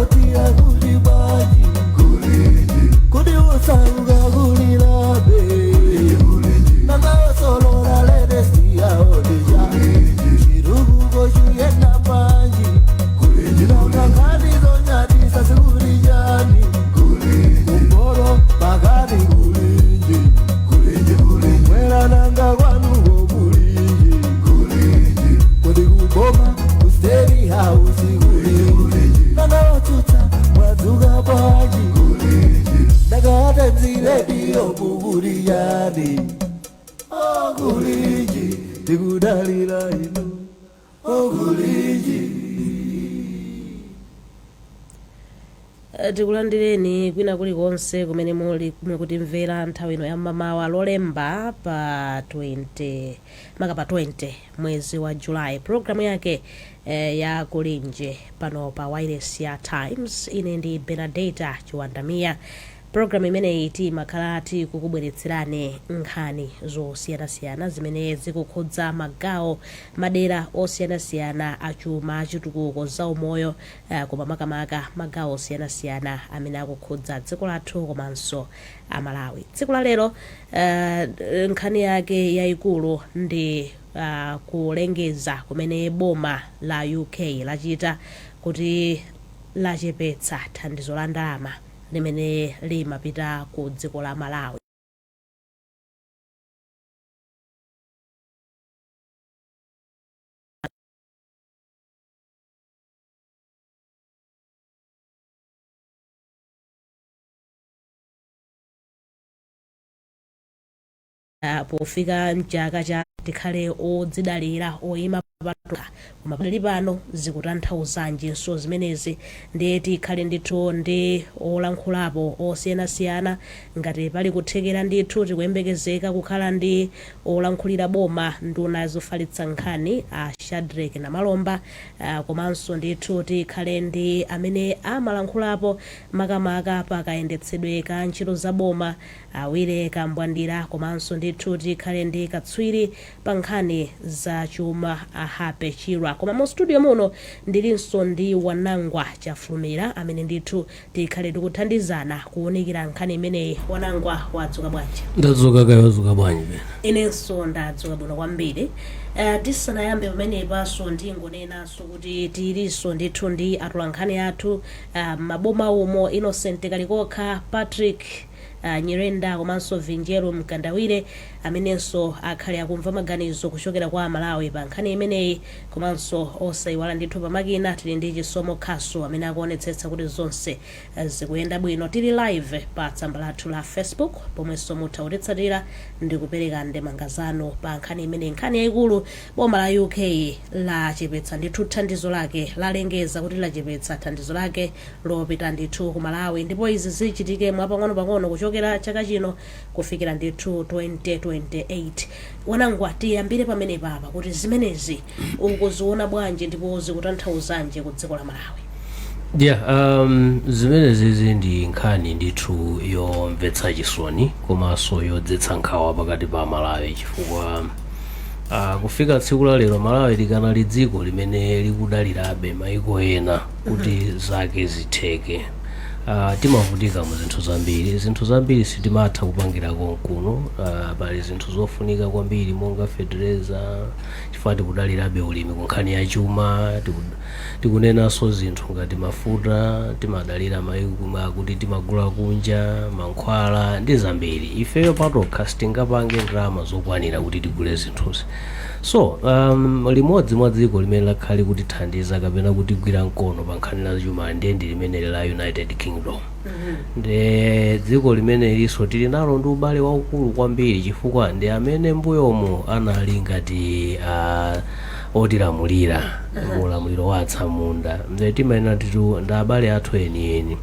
Makoti akuli bwanji? Kodi osauka kulilabe? Nakaosolola ledesiyaodija chirukuko chuyenda bwanji? Nangangani zonyadisa sikulijani kumboro pakati kulinji mwerananga kwanuko kulinji kodi kuboma ku State House kulinji nanaotuta mwadzuka bwanji? Ndakatemzilediyo kukuliyani okulinji tikudalira inu okulinji. Tikulandireni kwina kulikonse kumene muli mukutimvera nthawi ino yam'mamawa Lolemba pa 20, maka pa 20 mwezi wa Julayi, pulogalamu yake ya Kulinji pano pa wireless ya Times. Ine ndi Benadeta Chiwandamiya. Pulogalamu imeneyi timakhala tikukubweretserani nkhani zosiyanasiyana zimene zikukhudza magawo, madera osiyanasiyana achuma, chitukuko, zaumoyo, koma makamaka magawo osiyanasiyana amene akukhudza dziko lathu komanso Amalawi. Tsiku la lero nkhani yake yayikulu ndi kulengeza kumene boma la UK lachita kuti lachepetsa thandizo la ndalama limene limapita ku dziko la Malawi. Pofika mchaka cha tikhale odzidalira, oyima patokha, koma pali pano zikutanthauzanjinso zimenezi? Ndiye tikhale ndithu ndi olankhulapo osiyanasiyana. Ngati pali kuthekera ndithu tikuyembekezeka kukhala ndi olankhulira boma, nduna zofalitsa nkhani a Shadric Namalomba, komanso ndithu tikhale ndi amene amalankhulapo makamaka pa kayendetsedwe ka ntchito za boma a Willy Kambwandira, komanso ndithu tikhale ndi katswiri pa nkhani za chuma a Happy Chirwa. Koma mu studio muno ndilinso ndi Wanangwa Chafulumira amene ndithu tikhale tikuthandizana kuwunikira nkhani imeneyi. Wanangwa, wadzuka bwanji? Ndadzuka kaya, wadzuka bwanji pena? Inenso ndadzuka bwino kwambiri. Tisanayambe pamenepanso ndingonenanso kuti tilinso ndithu ndi atolankhani athu maboma umo, Innocent Kalikokha, Patrick Nyirenda komanso Vinjeru Mkandawire, amenenso akhale akumva maganizo kuchokera kwa Amalawi pa nkhani imeneyi. Komanso osayiwala ndithu pamakina tili ndi Chisomo Khasu amene akuonetsetsa kuti zonse zikuyenda bwino. Tili live pa tsamba lathu la Facebook pomwenso mutha kutitsatira ndi kupereka ndemanga zanu pa nkhani imeneyi. Nkhani yayikulu, boma la UK lachepetsa ndithu thandizo lake, lalengeza kuti lachepetsa thandizo lake lopita ndithu ku Malawi, ndipo izi zichitike mwapang'onopang'ono kuchokera chaka chino kufikira ndithu 2028. Wanangwa, tiyambire pamenepa apa kuti zimenezi ukuziona bwanji ndipo zikutanthauzanji ku dziko la Malawi? Yeah, zimenezizi ndi nkhani ndithu yomvetsa chisoni komanso yodzetsa nkhawa pakati pa Malawi, chifukwa kufika tsiku la lero Malawi likanali dziko limene likudalirabe maiko ena kuti zake zitheke. Timavutika mu zinthu zambiri, zinthu zambiri sitimatha kupangira konkuno. Pali zinthu zofunika kwambiri monga fetereza, chifukwa tikudalirabe ulimi ku nkhani ya chuma. Tikunenanso zinthu ngati mafuta, timadalira maiko kuti timagula kunja, mankhwala ndi zambiri. Ifeyo patokha sitingapange ndalama zokwanira kuti tigule zinthuzi. So limodzi mwa dziko limene lakhala likutithandiza kapena kutigwira mkono pa nkhani la chuma ndiye ndi limeneli la United Kingdom. Ndi dziko limenelinso tili nalo ndi ubale waukulu kwambiri, chifukwa ndi amene mbuyomu anali ngati otilamulira mu ulamuliro wa atsamunda. Nde timayenera titu ndi abale athu enieni,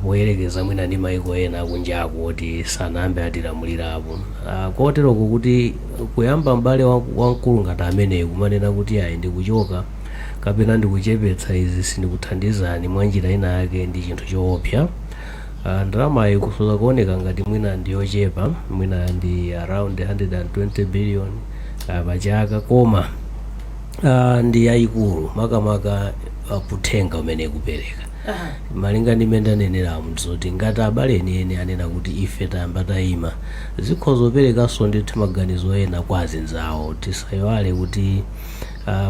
poyerekeza mwina ndi maiko ena akunjaku oti sanayambe atilamulirapo. Koteroko kuti kuyamba m'bale wamkulu ngati ameneyu kumanena kuti ayi, ndikuchoka kapena ndikuchepetsa izi, sindikuthandizani mwa njira ina yake, ndi chinthu choopsa. Ndalamayi ikusoza kuoneka ngati mwina ndiyochepa, mwina ndi around 120 billion pa chaka, koma Ndi yayikulu, makamaka uthenga umene ikupereka. Malinga ndi mmene ndaneneramu, zoti ngati abale enieni anena kuti ife tayamba tayima, zikhoza kuperekanso ndithu maganizo ena kwa azinzawo. Tisayiwale kuti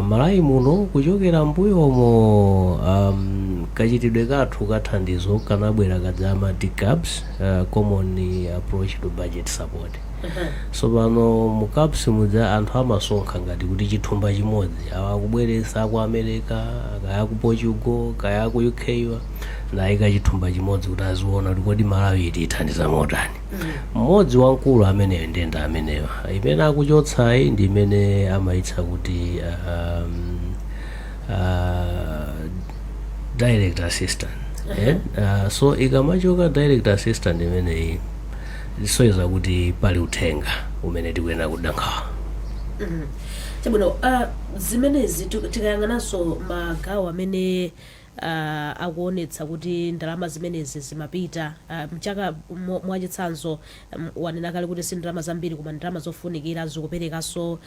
Malawi muno, kuchokera mbuyomo, kachitidwe kathu kathandizo kanabwera kadzama CABS, Common Approach to Budget Support. So pano mu CABS muja anthu amasonkha ngati kuti chithumba chimodzi, awa akubweretsa ku America, kaya ku Portugal, kaya ku UK, wa nayika chithumba chimodzi kuti aziona kuti kodi Malawi iti ithandiza motani. Mmodzi wamkulu ameneyo ndenda ameneyo imene akuchotsayi ndi imene amayitsa kuti direct assistant, eh? So ikamachoka direct assistant imeneyi, zisonyeza kuti pali uthenga umene tikuyenera kudankhawa. Chabwino, zimenezi tikayang'ananso magawo amene akuonetsa kuti ndalama zimenezi zimapita mchaka mwachitsanzo, wanena kale kuti si ndalama zambiri koma ndalama zofunikira, zikuperekanso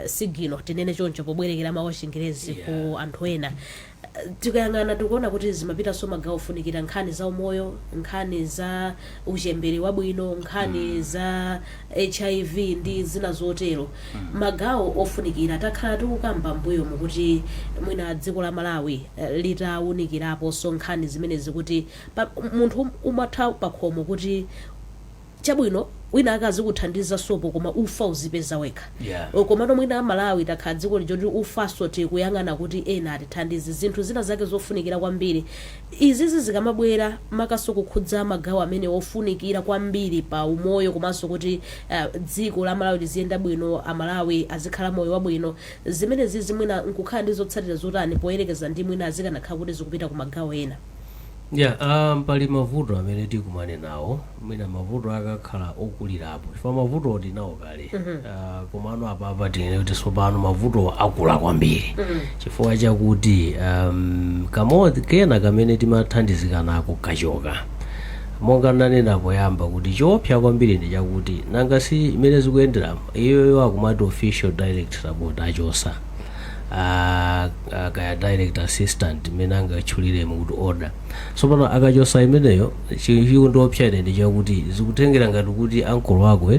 signal, tinene choncho pobwerekera mawu achingerezi, ku anthu ena. Tikayang'ana tikuona kuti zimapitanso magawo ofunikira: nkhani za umoyo, nkhani za uchembere wabwino, nkhani za HIV ndi zina zotero, magawo ofunikira. Takhala tikukamba mbuyomu kuti mwina dziko la Malawi litawunikiraponso nkhani zimenezi, kuti munthu umatha pakhomo kuti chabwino wina akazikuthandiza sopo, koma ufa uzipeza wekha. Komano mwina Amalawi takhala dziko lichoti ufaso tikuyang'ana kuti ena atithandize zinthu zina zake zofunikira kwambiri. Izizi zikamabwera makaso kukhudza magawo amene ofunikira kwambiri pa umoyo, komanso kuti dziko la Malawi liziyenda bwino, Amalawi azikhala moyo wabwino, zimenezi mwina nkukhala ndi zotsatira zotani poyerekeza ndi mwina azikanakhala kuti zikupita ku magawo ena? Yeah, pali mavuto amene tikumane nawo. Mwina mavuto akakhala okulirapo, chifukwa mavuto tinawo kale, komano apapa tinene kuti tsopano mavuto akula kwambiri, chifukwa chakuti kamodzi kena kamene timathandizika nako kachoka. Monga ndanena poyamba kuti choopsa kwambiri ndi chakuti nanga si imene zikuyenderamo iyoyo akumati official direct support achosa, kaya direct assistant imene angatchuliremo kuti order. So pano akachosa imeneyo, chikundiopsa ine ndi chakuti zikutengera ngati kuti ankolo ako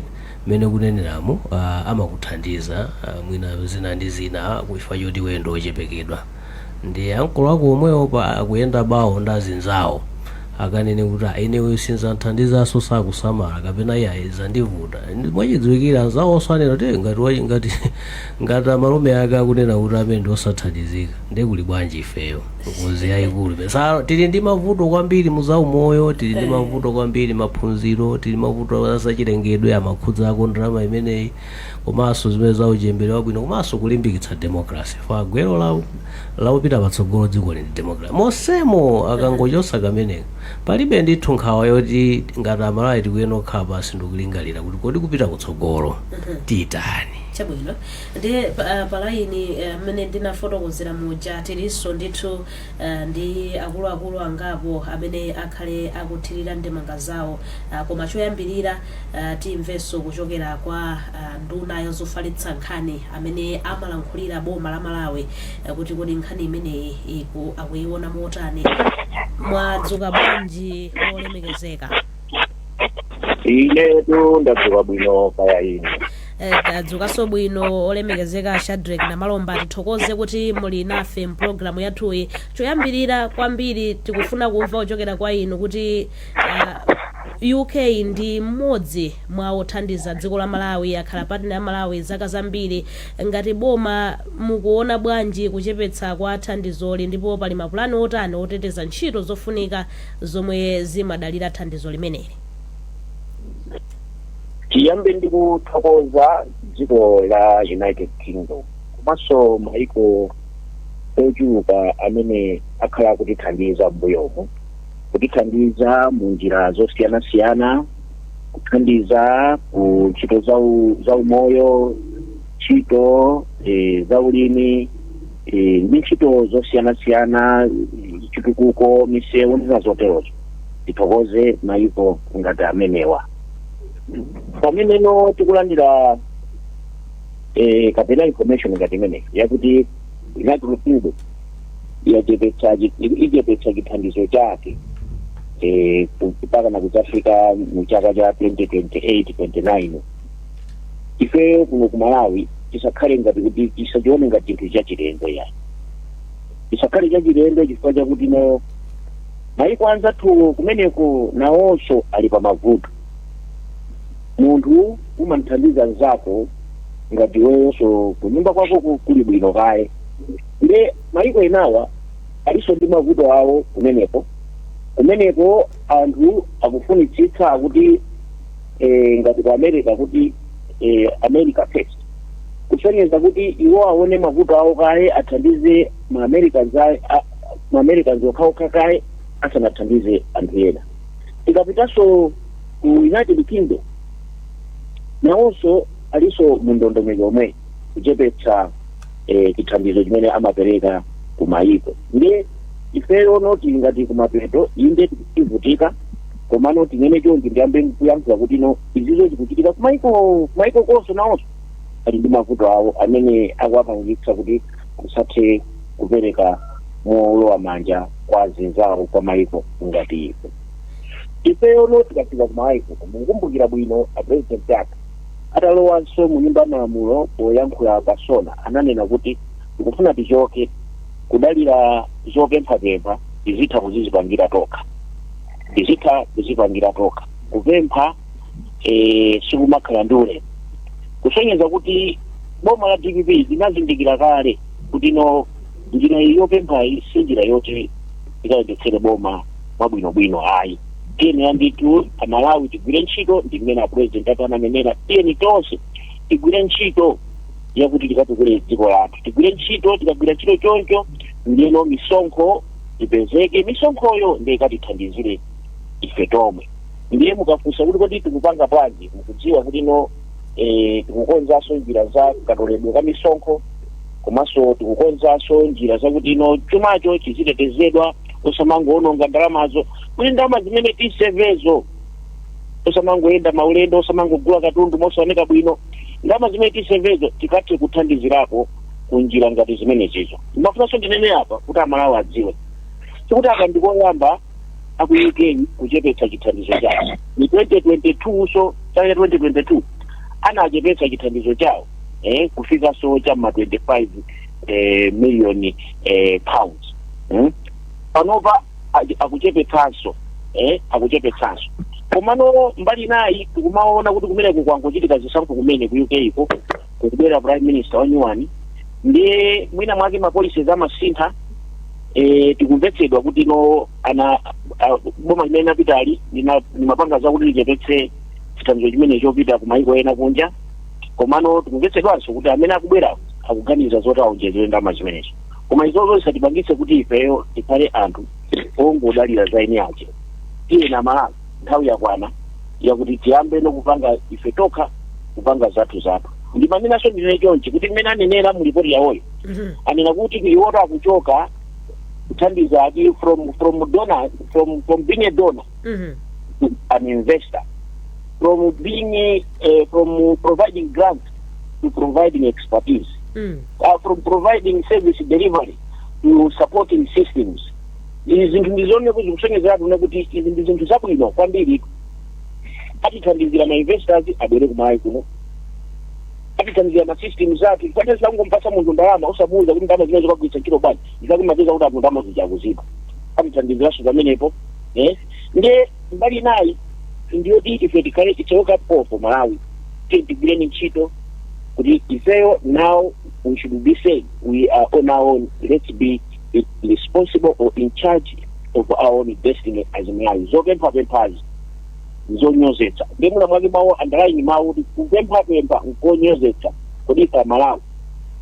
mmene kuneneramo amakuthandiza mwina zina ndi zina kuchifukwa choti iwe ndi ochepekedwa, ndi ankolo ako omwewo pa akuyenda bawo ndi azinzawo akanene kuti, "Ah, ineyo sinzanthandizanso, sakusamala," kapena, "Iyayi, zandivuta." Mwachidziwikira anzawo anena kuti, "Eh, ngati ngati amalume ake akunena kuti amene ndi osathandizika, ndiye kuli bwanji ifeyo?" Ngozi yayikulu. Sa tili ndi mavuto kwambiri muzaumoyo, tili ndi mavuto kwambiri maphunziro, tili mavuto azachilengedwe amakhudzako ndalama imeneyi, komanso zimene za uchembere wabwino, komanso kulimbikitsa democracy. Fa gwero la laupita patsogolo dziko lini democracy. Mosemo akangochosa kameneka, palibe ndithu nkhawa yoti ngati Amalawi tikuyena okhala pasi ndikulingalira kuti kodi kupita kutsogolo titani. Chabwino, ndi palaini mmene ndinafotokozera muja, tilinso ndithu ndi akuluakulu angapo amene akhale akuthirira ndemanga zawo, koma choyambirira timvenso kuchokera kwa nduna yazofalitsa nkhani amene amalankhulira boma la Malawi kuti kodi nkhani imeneyi akuiona motani. Mwadzuka bwanji, olemekezeka? Inetu ndadzuka bwino, kaya ine? Tadzukanso bwino, olemekezeka Shadrack Namalomba. Tithokoze kuti muli nafe mpulogalamu yathuyi. Choyambirira kwambiri tikufuna kumva kuchokera kwa inu kuti UK ndi mmodzi mwa othandiza dziko la Malawi, akhala partner ya Malawi zaka zambiri. Ngati boma mukuona bwanji kuchepetsa kwa thandizoli, ndipo pali mapulani otani oteteza ntchito zofunika zomwe zimadalira thandizo limeneli? Tiyambe ndi kuthokoza dziko la United Kingdom komanso maiko ochuluka amene akhala akutithandiza m'mbuyomu, kutithandiza mu njira zosiyanasiyana, kuthandiza ku ntchito za umoyo, ntchito za ulimi ndi ntchito zosiyanasiyana, chitukuko, misewu ndi zina zoterozo. Tithokoze maiko ngati amenewa. Pameneno tikulandira kapena information ngati imeneyi yakuti United Kingdom yachepetsa, ichepetsa chithandizo chake mpaka na kudzafika mu chaka cha 2028 29, ifeyo kuno ku Malawi tisakhale ngati kuti, tisachione ngati chinthu chachilendo yani, tisakhale chachilendo, chifukwa chakuti no maiko anzathu kumeneko nawonso ali pa mavuto. Munthu umamthandiza nzako ngati iweyonso kunyumba kwako kuli bwino kaye. Nde maiko enawa alinso ndi mavuto awo kumeneko. Kumeneko anthu akufunitsitsa kuti ngati ku America kuti "America first", kusonyeza kuti iwo aone mavuto awo kaye, athandize ma-Americans, ma-Americans okhaokha kaye asanathandize anthu ena. Tikapitanso ku United Kingdom, nawonso alinso mu ndondomeko yomwe kuchepetsa chithandizo chimene amapereka ku mayiko. Ndiye ifeyo noti ngati kumapeto inde tivutika, komano tinene chonchi, ndiyambe kuyankhula kuti no izizo zikuchitika kumayiko konso, nawonso ali ndi mavuto awo amene akuwapangitsa kuti kusathe kupereka molowa manja kwa azinzawo, kwa mayiko ngati ife. Ifeyo no tikafika ku mayiko, mukumbukira bwino a president athu atalowanso mu Nyumba ya Malamulo, poyankhula pasona ananena kuti tikufuna tichoke kudalira zopemphapempha, tizitha kuzizipangira tokha, tizitha kuzipangira tokha. Kupempha sikumakhala ndi ulemu, kusonyeza kuti boma la DPP linazindikira kale kuti no njira iyi yopemphayi si njira yoti ikayendetsere boma mwabwinobwino ayi. Tiyenera ndithu Amalawi tigwire ntchito, ndi mmene a president athu ananenera, tiyeni tonse tigwire ntchito yakuti tikatukule dziko lathu, tigwire ntchito. Tikagwira ntchito choncho, ndiyeno misonkho ipezeke, misonkhoyo ndiye ikatithandizire ife tomwe. Ndiye mukafunsa kuti kodi tikupanga bwanji, mukudziwa kuti no tikukonzanso njira za katoledwe ka misonkho, komanso tikukonzanso njira zakuti no chumacho chizitetezedwa, osamangoononga ndalamazo, kuti ndalama zimene tisevezo, osamangoyenda maulendo, osamangogula katundu mosaoneka bwino, ndalama zimene tisevezo tikathe kuthandizirako kunjira ngati zimenezizo. Ndimafunanso ndinene apa kuti Amalawi adziwe sikuti aka ndikoyamba aku UK kuchepetsa chithandizo chawo. Ni 2022, so chaka cha 2022 anachepetsa chithandizo chawo kufikanso cha ma 25 million pounds. Panopa akuchepetsanso, akuchepetsanso. Komano mbali nayi tikumaona kuti kumeneko kwangochitika zisankho kumene ku UK iko, kukubwera prime minister wanyuwani, ndiye mwina mwake ma policies amasintha. Tikumvetsedwa kuti no ana boma limene napitali limapanga zakuti lichepetse chithandizo chimene chopita ku maiko ena kunja, komano tikumvetsedwanso kuti amene akubwera akuganiza zoti aonjezere ndalama zimenezo. Koma izozo zisatipangitse kuti ifeyo tikhale anthu ongodalira za eni ache. Tiye Amalawi, nthawi yakwana yakuti tiyambe nokupanga ife tokha, kupanga zathu zathu. Ndimanenanso ndinene chonchi kuti mmene anenera mu ripoti yawoyo, anena kuti iwoto akuchoka kuthandiza ati from donor, from being a donor to an investor, from being from providing grants to providing expertise, from providing service delivery to supporting systems. Izi zinthu ndizone kuti zikusonyezeratu kuti izi ndi zinthu zabwino kwambiri. Atithandizira ma investors abwere kuMalawi kuno, atithandizira ma systems athu, chifukwa sangompasa munthu ndalama usamuuza kuti ndalama zimene zikagwiritsa ntchito bwanji, zikati mapeza kuti anthu ndalama zija akuziba. Atithandiziranso pamenepo. Ndiye mbali inayi ndiyoti ife tikhale, it's a wake up call for Malawi. Tiye tigwireni ntchito kuti ifeyo now we should be saying we are on our own. Let's be responsible or in charge of our own destiny as Malawi. Zopemphapemphazi nzonyozetsa. Ndiye muna mwake mawu, underline mawu kuti kupemphapempha nkonyozetsa. Kodi ife Amalawi,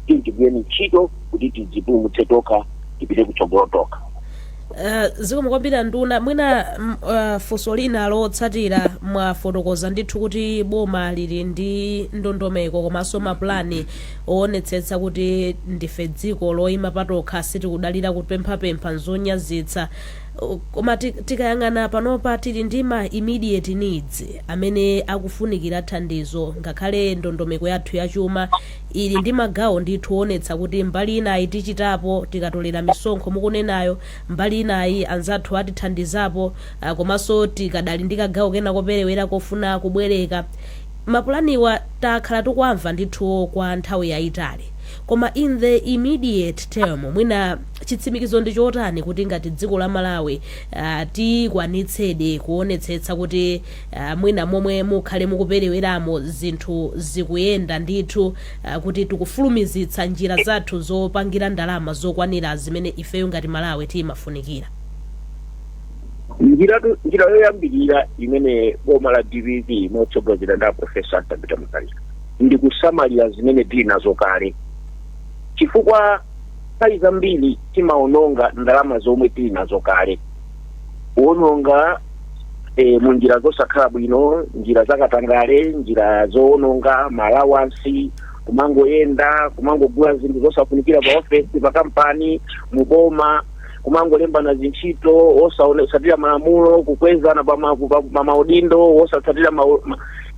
tiye tigwireni ntchito kuti tidzipulumutse tokha, tipite kutsogolo tokha. Zikomo kwambiri, nduna. Mwina funso lina lotsatira, mwafotokoza ndithu kuti boma lili ndi ndondomeko komanso mapulani oonetsetsa kuti ndife dziko loyima patokha, sitikudalira kupemphapempha, nzonyazitsa. Koma tikayang'ana panopa, tili ndi ma immediate needs amene akufunikira thandizo, ngakhale ndondomeko yathu yachuma ili ndi magawo ndithu onetsa kuti mbali inayi tichitapo tikatolera misonkho mukunenayo, mbali inayi anzathu atithandizapo, komanso tikadali ndi kagawo kena koperewera kofuna kubwereka. Mapulaniwa takhala tikuamva ndithu kwa nthawi yayitali, koma in the immediate term, mwina chitsimikizo ndi chotani kuti ngati dziko la Malawi tikwanitsedi kuonetsetsa kuti mwina momwe mukhale mukupereweramo zinthu zikuyenda ndithu, kuti tikufulumizitsa njira zathu zopangira ndalama zokwanira zimene ifeyo ngati Malawi timafunikira? Njira yoyambirira imene boma la DPP motsogozera ndi Profesa Arthur Peter Mutharika ndi kusamalira zimene tili nazo kale, chifukwa nthawi zambiri timaononga ndalama zomwe tili nazo kale, kuononga mu njira zosakhala bwino, njira zakatangale, njira zoononga ma allowance, kumangoyenda, kumangogula zinthu zosafunikira pa ofesi, pa kampani, muboma, kumangolembana zintchito osatsatira malamulo, kukwezana pa maudindo osatsatira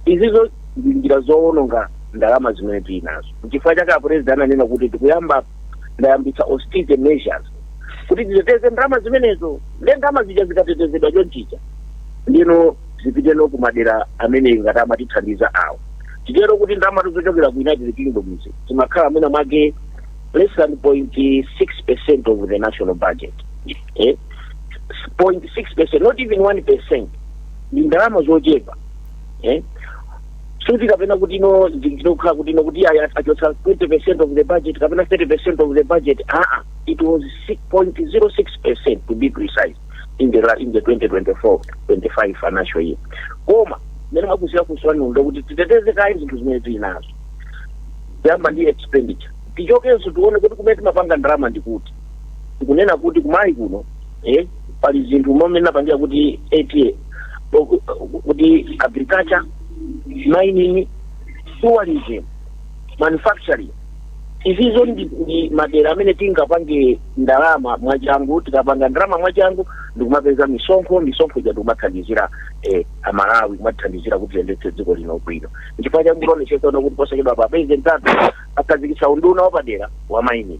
izizo ndi njira zoononga ndalama zimene tili nazo. Nchifukwa chake apresident ananena kuti tikuyamba, ndayambitsa austerity measures kuti titeteze ndalama zimenezo. Nde ndalama zija zikatetezedwa chonchicha, ndino zipiteno kumadera amene ngati amatithandiza awo. Titero kuti ndalama zochokera ku United Kingdom izi zimakhala mwina mwake less than 0.6% of the national budget, 0.6%, not even 1%. Ndi ndalama zochepa, Suti kapena kuti ino zinokhala kuti ino kuti achotsa 20% of the budget kapena 30% of the budget. Aa, it was 6.06% to be precise in the 2024 25 financial year. Koma mmene mwakusira kuswani kuti titeteze kayi zinthu zimene tili nazo, kuyamba ndi expenditure. Tichokenso tione kuti kumene timapanga ndalama ndikuti tikunena kuti kumayi kuno, pali zinthu momwe napangira kuti ata kuti agriculture, mining, tourism, manufacturing, izizo ndi madera amene tingapange ndalama mwachangu. Tikapanga ndalama mwachangu ndikumapeza misonkho, misonkho ija ndikumathandizira Amalawi, kumathandizira kuti tiyendetse dziko lino bwino. Nchifukwa changu tionetsetsa kuti posachedwa pa president athu akhazikitsa unduna wapadera wa mining,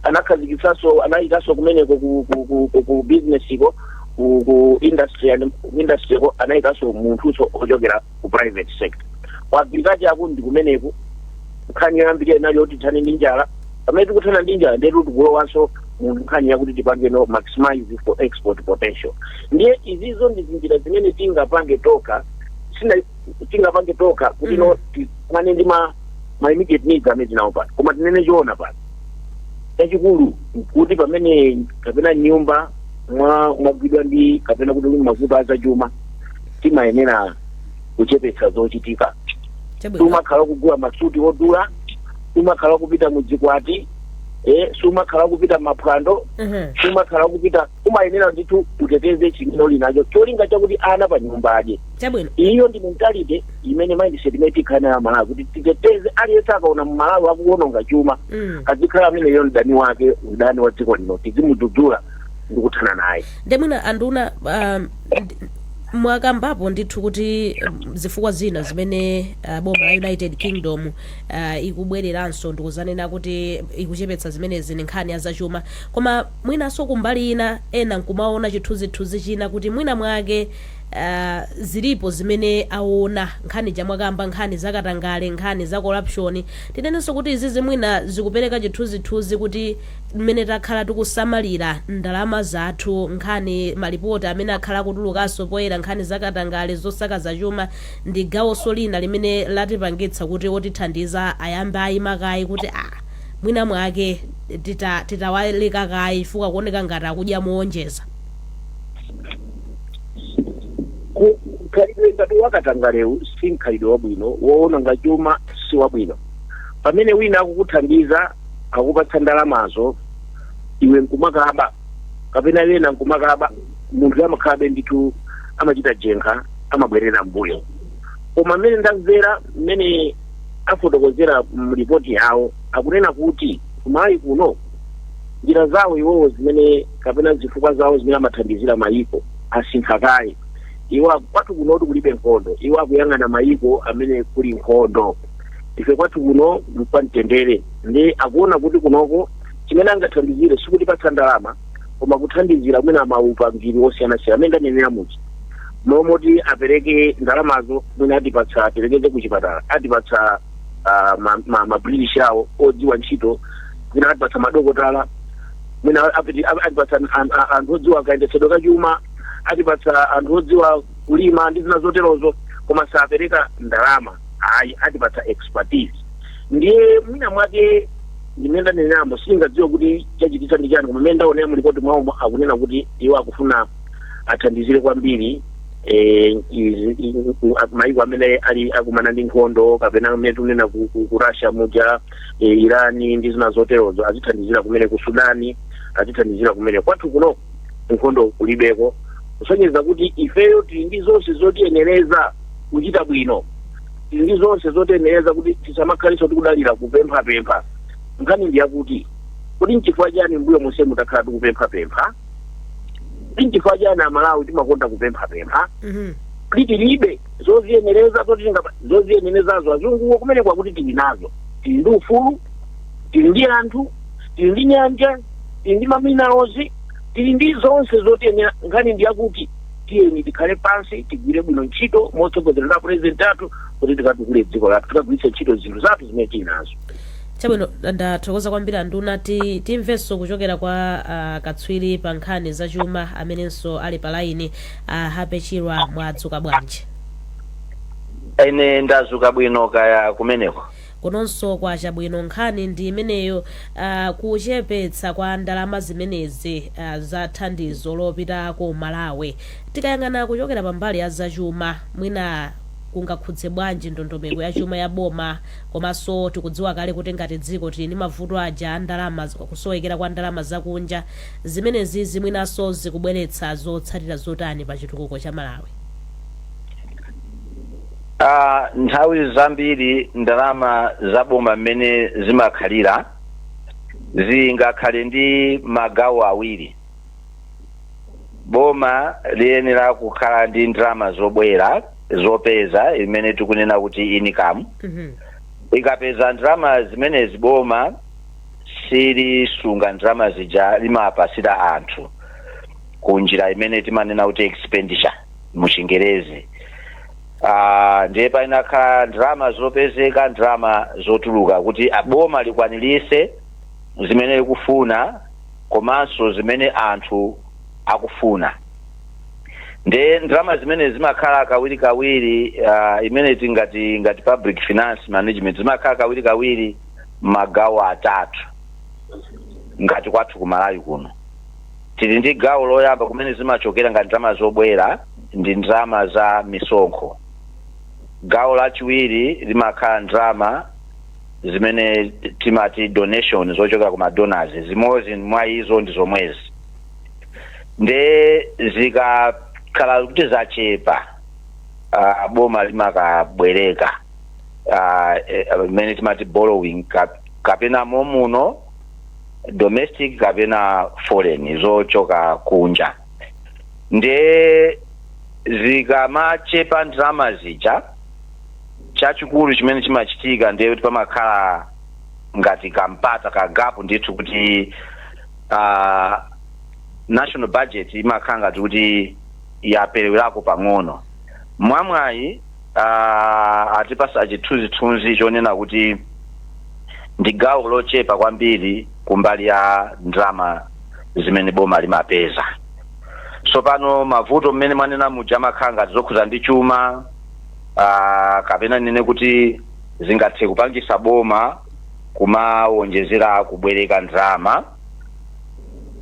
Anakhazikitsanso, anayikanso kumeneko ku business iko, ku industry and industry ko, anayikanso munthuso ochokera ku private sector. Ku agriculture aku ndi kumeneko nkhani yoyambirira inali yoti tithane ndi njala. Pamene tikuthana ndi njala, ndetu tikulowanso mu nkhani yakuti tipange no maximize for export potential. Ndiye izizo ndi zinjira zimene tingapange tokha, sina tingapange tokha kuti no tithane ndi ma immediate needs amene tinawo pano. Koma tinene choona pano, chachikulu kuti pamene kapena nyumba mwagwidwa ndi kapena kuti mavuto azachuma, timayenera kuchepetsa zochitika. Sumakhala kugula masuti odula, sumakhala kupita mudzikwati, sumakhala kupita maphwando, sumakhala kupita. Umayenera ndithu uteteze chimene uli nacho, cholinga chakuti ana pa nyumba adye. Iyo ndi mentality imene, mindset imene tikhala nayo Malawi, kuti titeteze. Aliyense akaona Mmalawi akuwononga chuma, azikhala ameneyo mdani wake, mdani wa dziko lino, tizimudzudzula ndi kuthana naye. Nde mwina anduna, mwakambapo ndithu kuti zifukwa zina zimene boma la United Kingdom ikubwereranso ndikuzanena kuti ikuchepetsa zimenezi ni nkhani ya zachuma. Koma mwinanso kumbali ina, ena nkumaona chithunzithunzi china kuti mwina mwake zilipo zimene aona, nkhani jamwakamba, nkhani zakatangale, nkhani za corruption. Tinenenso kuti izizi mwina zikupereka chithunzithunzi kuti mmene takhala tikusamalira ndalama zathu, nkhani malipoti amene akhala akutulukanso poyera, nkhani zakatangale, zosakaza chuma, ndi gawonso lina limene latipangitsa kuti otithandiza ayambe ayima kayi kuti ah, mwina mwake titawaleka kayi chifukwa kuoneka ngati akudya moonjeza. Mkhalidwe ngati wakatangalewu si mkhalidwe wabwino, woononga chuma si wabwino. Pamene wina akukuthandiza, akupatsa ndalamazo, iwe nkumakaba kapena wena nkumakaba, munthu amakhalabe ndithu amachita jenkha, amabwerera mbuyo. Koma mmene ndamvera, mmene afotokozera mripoti yawo, akunena kuti kuMalawi kuno Njira zawo iwowo zimene kapena zifukwa zawo zimene amathandizira mayiko asintha kaye. Iwo kwathu kunotu kulibe nkhondo, iwo akuyang'ana mayiko amene kuli nkhondo. Ife kwathu kuno mpamtendere, ndi akuona kuti kunoko chimene angathandizire sikutipatsa ndalama, koma kuthandizira kumene amaupangiri osiyanasiyana amene ndanenera muja, momoti apereke ndalamazo, mwina atipatsa, tirekeze kuchipatala, atipatsa ma British awo odziwa ntchito, mwina atipatsa madokotala, mwina atipatsa anthu odziwa kayendetsedwe kachuma, atipatsa anthu odziwa kulima ndi zina zoterozo, koma sapereka ndalama ayi, atipatsa expertise. Ndiye mwina mwake ndimene ndaneneramo, sindingadziwe kuti chachititsa ndi chani, koma mmene ndaonera mulipoti mwawo akunena kuti iwo akufuna athandizire kwambiri maiko amene ali akumana ndi nkhondo, kapena amene tikunena ku Russia muja, Irani ndi zina zoterozo, azithandizira kumene, ku Sudani azithandizira kumene. Kwathu kuno nkhondo kulibeko, kusonyeza kuti ifeyo tili ndi zonse zotiyenereza kuchita bwino, tili ndi zonse zotiyenereza kuti tisamakhaliso tikudalira kupemphapempha. Nkhani ndi yakuti, kuti nchifukwa chani mbuyo monse mutakhala tikupemphapempha? Kuti nchifukwa chani Amalawi timakonda kupemphapempha? Kuti tilibe zoziyenereza zoti zoziyenerezazo azunguwo kumene kwakuti tili nazo? Tili ndi ufulu, tili ndi anthu, tili ndi nyanja, tili ndi ma minerals, tili ndi zonse zotiyenera. Nkhani ndi yakuti tiyeni tikhale pansi, tigwire bwino ntchito motsogozera na president athu kuti tikatukule dziko lathu, tikagwiritse ntchito zinthu zathu zimene tili nazo. Chabwino, ndathokoza kwambiri anduna. Timvenso kuchokera kwa katswiri pa nkhani zachuma amenenso ali pa laini, Happy Chirwa. Mwadzuka bwanji? Ine ndazuka bwino, kaya kumeneko? Kunonso kwachabwino. Nkhani ndi imeneyo, kuchepetsa kwa ndalama zimenezi za thandizo lopita ku Malawi. Tikayang'ana kuchokera pambali ya zachuma, mwina kungakhudze bwanji ndondomeko ya chuma ya boma? Komanso tikudziwa kale kuti ngati dziko tili ndi mavuto aja a ndalama, kusowekera kwa ndalama zakunja. Zimenezi zimwinanso zikubweretsa zotsatira zotani pa chitukuko cha Malawi? Nthawi zambiri ndalama zaboma mmene zimakhalira zingakhale ndi magawo awiri. Boma liyenera kukhala ndi ndalama zobwera, zopeza, imene tikunena kuti income. Ikapeza ndalama zimenezi, boma silisunga ndalama zija, limapasira anthu ku njira imene timanena kuti expenditure mu Chingerezi. Ndiye painakhala ndalama zopezeka, ndalama zotuluka, kuti boma likwanirise zimene likufuna komanso zimene anthu akufuna. Ndiye ndalama zimene zimakhala kawirikawiri, imene tingati ngati public finance management, zimakhala kawirikawiri magawo atatu. Ngati kwathu ku Malawi kuno tili ndi gawo loyamba kumene zimachokera ngati ndalama zobwera, ndi ndalama za misonkho. Gawo lachiwiri limakhala ndalama zimene timati donation, zochoka ku madonors. Zimodzi mwa izo ndi zomwezi. Nde zikakhala kuti zachepa, boma limakabwereka, imene timati borrowing, kapena momuno domestic kapena foreign, zochoka kunja. Nde zikamachepa ndalama zija, chachikulu chimene chimachitika ndiye kuti pamakhala ngati kampata, ka gap ndithu, kuti national budget imakhala ngati kuti yaperewerako pang'ono. Mwamwayi atipasa chithunzithunzi chonena kuti ndi gawo lochepa kwambiri kumbali ya ndalama zimene boma limapeza. So pano mavuto mmene mwanena muja amakhala ngati zokhuza ndi chuma, kapena nene kuti zingathe kupangisa boma kumawonjezera kubwereka ndalama,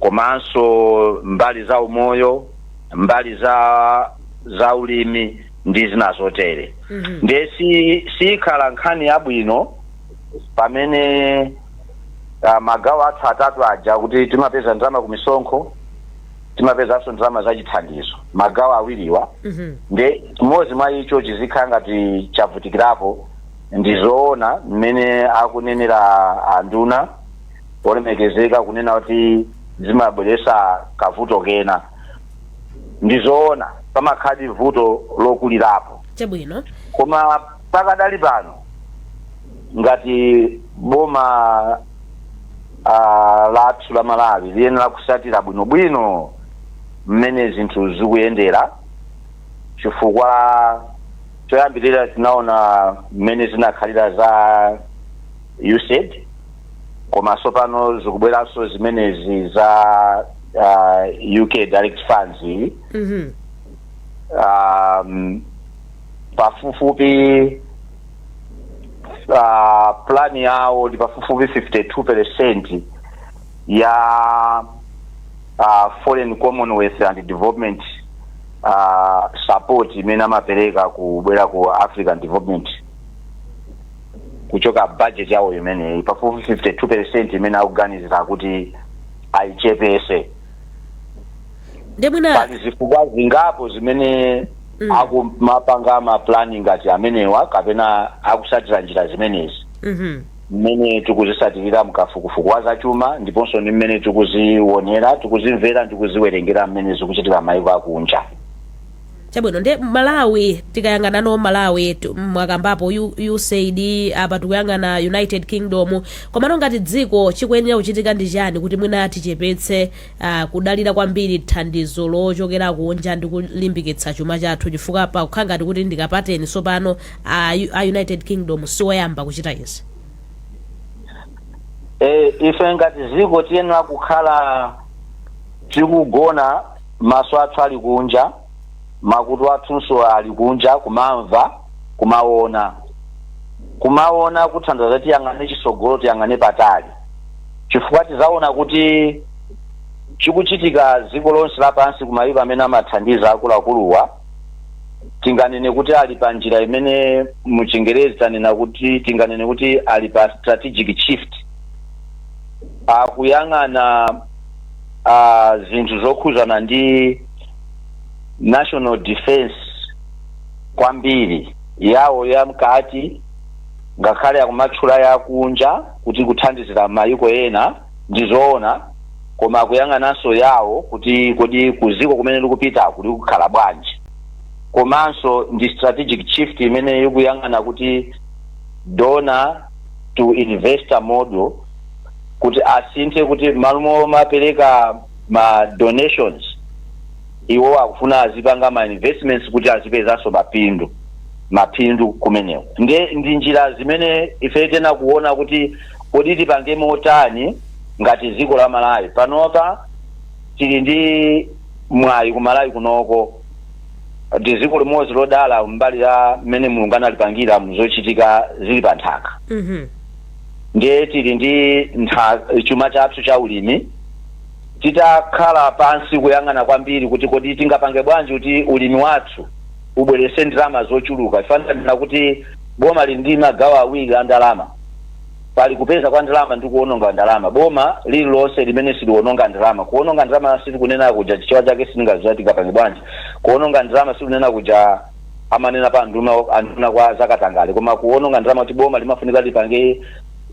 komanso mbali za umoyo, mbali za ulimi ndi zina zotere. Ndiye sikhala nkhani yabwino pamene magawo athu atatu aja, kuti timapeza ndalama ku misonkho, timapezanso ndalama zachithandizo, magawo awiriwa, nde chimodzi mwa icho chizikhala ngati chavutikirapo. Ndizoona mmene akunenera anduna. Olemekezeka kunena kuti zimabweresa kavuto kena, ndizoona, pamakhadi vuto lokulirapo. Koma pakadali pano, ngati boma lathu la Malawi liyenera kusatira bwinobwino mmene zinthu zikuyendera, chifukwa choyambirira tinaona mmene zinakhalira za USAID, komanso pano zikubweranso zimenezi za UK Direct Funds iyi. Pafupifupi plan yawo ndi pafupifupi 52% ya foreign, Commonwealth and Development support imene amapereka kubwera ku African Development, kuchoka budget yawo imeneyi, pafupi 52% imene akuganizira kuti ayichepese. Ndi mwina Pali zifukwa zingapo zimene akumapanga ma plan ngati amenewa kapena akusatira njira zimenezi, mmene tikuzisatirira mkafukufuku wa zachuma, ndiponso ndi mmene tikuzionera, tikuzimvera ndi kuziwerengera mmene zikuchitika mayiko akunja. Chabwino. Ndi Malawi, tikayang'anano Malawi, mwakambapo USAID, apa tikuyang'ana United Kingdom, komano ngati dziko chikuyenera kuchitika ndi chani kuti mwina tichepetse kudalira kwambiri thandizo lochokera kunja ndi kulimbikitsa chuma chathu? Chifukwa pakukhala ngati kuti ndikapateni sopano a United Kingdom siwoyamba kuchita izi. Ife ngati dziko tiyenera kukhala tikugona, maso athu ali kunja, makutu athunso ali kunja, kumamva, kumaona. Kumaona kuthandiza tiyang'ane chisogolo, tiyang'ane patali, chifukwa tizaona kuti chikuchitika dziko lonse lapansi kumayiko amene amathandiza akuluakuluwa, tinganene kuti ali pa njira imene muchingerezi tanena kuti, tinganene kuti ali pa strategic shift, akuyang'ana zinthu zokhuzana ndi national defense kwambiri yawo ya mkati, ngakhale akumatchula yakunja kuti kuthandizira mayiko ena, ndizoona, koma akuyang'ananso yawo kuti kodi kuziko kumene likupita kuli kukhala bwanji. Komanso ndi strategic shift imene ikuyang'ana kuti donor to investor model, kuti asinthe kuti malo momapereka ma donations, iwo akufuna azipanga ma investments kuti azipezanso mapindu kumeneko. Nde ndi njira zimene ife tena kuona kuti kodi tipange motani ngati dziko la Malawi. Panopa tili ndi mwayi ku Malawi kunoko, ndi dziko limodzi lodala mbali ya mmene Mulungu analipangira mzochitika zili pa nthaka. Ndiye tili ndi chuma chathu cha ulimi. Titakhala pansi kuyang'ana kwambiri kuti kodi tingapange bwanji kuti ulimi wathu ubwerese ndalama zochuluka, ifanira kuti boma lili ndi magawo awiri a ndalama: pali kupeza kwa ndalama ndi kuwononga ndalama. Boma lililonse limene siliwononga ndalama, kuwononga ndalama sitikunena kuja, chichewa chake sitingaziwa tingapange bwanji, kuwononga ndalama sitikunena kuja amanena pa nduna, anduna kwa zakatangale, koma kuwononga ndalama kuti boma limafunika lipange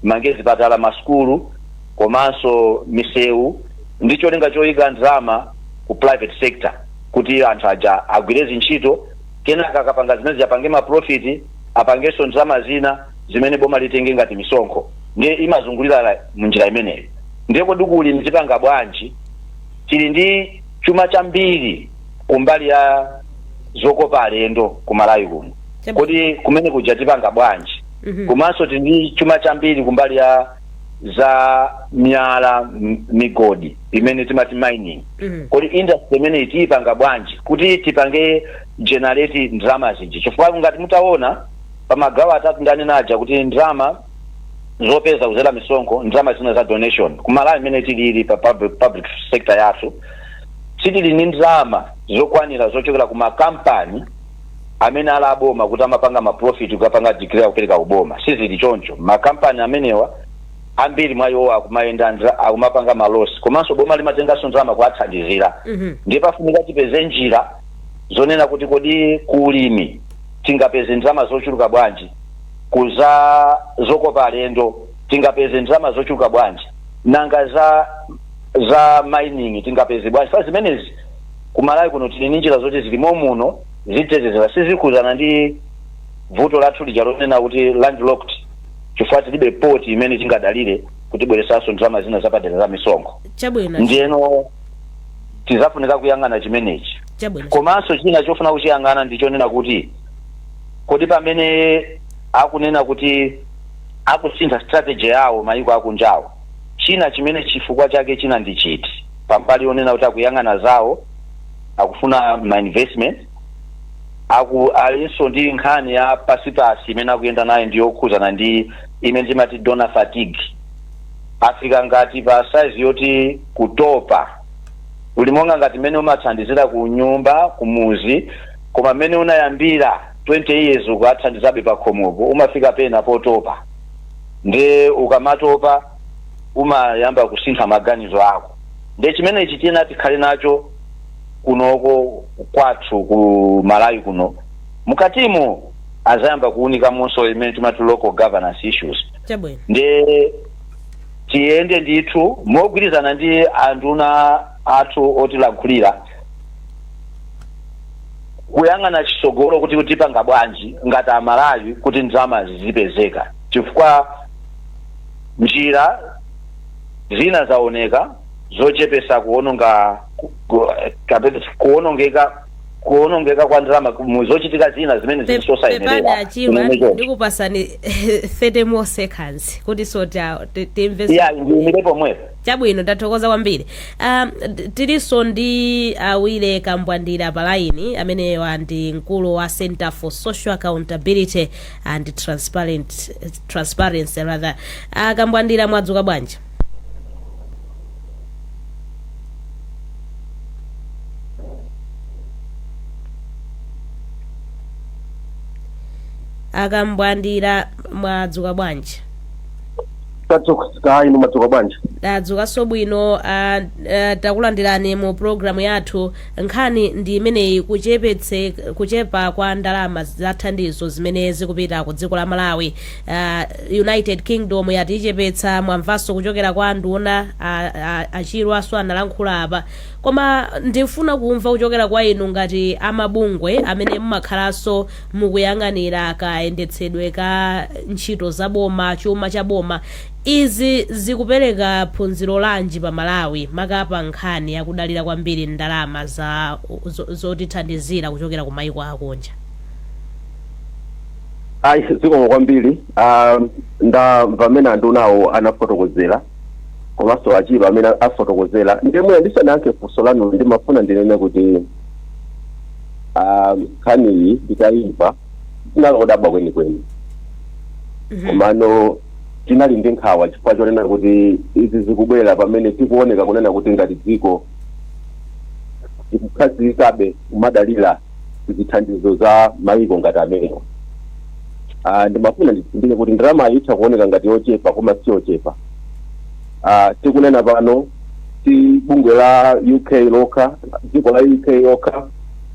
mange zipatala, masukulu komanso misewu, ndi cholinga choyika ndalama ku private sector kuti anthu aja agwire zintchito, kenaka akapanga zimene apange ma profit, apangenso ndalama zina zimene boma litenge ngati misonkho. Ndiye imazungulira munjira imeneyo. Ndiye kodi kuli tipanga bwanji? Tili ndi chuma chambiri kumbali ya zokopa alendo ku Malawi kuno, kodi kumene kuja tipanga bwanji? Komanso tili ndi chuma chambiri kumbali ya za miyala, migodi imene timati mining. Kodi industry imene tiyipanga bwanji kuti tipange generate ndalama ziji? Chifukwa ngati mutaona pamagawo atatu ndanena aja kuti ndalama zopeza kuzera misonkho, ndalama zina za donation, kumalawi imene tilili pa public sector yathu, sitili ndi ndalama zokwanira zochokera ku makampani amene ali aboma kuti amapanga ma profit kukapanga declare kupereka kuboma. Sizili choncho. Makampani amenewa ambiri mwa iwo akumayenda akumapanga ma loss, komanso boma limatenganso ndalama kuwathandizira. Ndiye pafunika tipeze njira zonena kuti kodi ku ulimi tingapeze ndalama zochuluka bwanji, kuza zokopa alendo tingapeze ndalama zochuluka bwanji. Nanga za mining tingapeze bwanji? Fa zimenezi kumalawi kuno tili ndi njira zoti zilimo muno zitetezera, sizikhuzana ndi vuto lathu lija lonena kuti landlocked, chifukwa tilibe port imene tingadalire kutibweresanso ndalama zina zapadera za misonkho. Ndiyeno tizafunika kuyang'ana chimenechi. Komanso china chofuna kuchiyang'ana ndichonena kuti kodi pamene akunena kuti akusintha strategy yawo mayiko akunjawo, china chimene chifukwa chake china ndi chiti? Pambali yonena kuti akuyang'ana zawo, akufuna ma investment, aku alinso ndi nkhani ya pasipasi imene akuyenda nayo ndi yokhuzana ndi imene timati donor fatigue. Afika ngati pa size yoti kutopa, uli monga ngati mmene umathandizira ku nyumba kumuzi, koma mmene unayambira 20 years ukathandizabe pa khomopo, umafika pena potopa. Nde ukamatopa umayamba kusintha maganizo ako. Nde chimenechi tiyena tikhale nacho kunoko kwathu ku Malawi kuno. Mukatimo azayamba kuwunikamonso imene timati local governance issues. Nde tiyende ndithu mogwirizana ndi anduna athu otilankhulira, kuyang'ana chitsogolo kuti tipanga bwanji ngati Amalawi kuti ndalama zizipezeka, chifukwa njira zina zaoneka zochepesa kuononga kapena kuonongeka kwa ndalama mu zochitika zina zimene zili zosayenerera. Pepani Achirwa, Kumene choncho. ndikupasani 30 more seconds kuti so timve. Yeah, ndiyimire pomwepo. Chabwino, ndathokoza kwambiri. Tilinso ndi Awile Kambwandira palaini, amenewa ndi mkulu wa Center for Social Accountability and Transparency rather. Kambwandira, mwadzuka bwanji? Akambwandira, mwadzuka bwanji? Tadzuka, inu madzuka bwanji? Tadzukanso bwino. Takulandirani mu programu yathu. Nkhani ndi imeneyi, kuchepa kwa ndalama za thandizo zimene zikupita ku dziko la Malawi. United Kingdom yati ichepetsa, mwamvanso kuchokera kwa nduna Achirwaso analankhula apa. Koma ndifuna kumva kuchokera kwa inu ngati amabungwe amene mumakhalanso mukuyang'anira kayendetsedwe ka ntchito za boma, chuma cha boma, izi zikupereka phunziro lanji pa Malawi, makapa nkhani yakudalira kwambiri ndalama zotithandizira kuchokera ku mayiko akunja? Ayi, zikomo kwambiri. Ndamva amene andunawo anafotokozera komanso Achirwa amene afotokozera. Ndiye mwina ndisanayankhe funso lanu, ndimafuna ndinene kuti nkhaniyi nditayimva tinali odabwa kwenikweni, komano tinali ndi nkhawa chifukwa chonena kuti izi zikubwera pamene tikuoneka kunena kuti ngati dziko tikukhazikikabe kumadalira zithandizo za mayiko ngati amenewa. Ndimafuna nditsindike kuti ndalama itha kuoneka ngati yochepa, koma si yochepa. Tikunena pano si bungwe la UK lokha, dziko la UK lokha,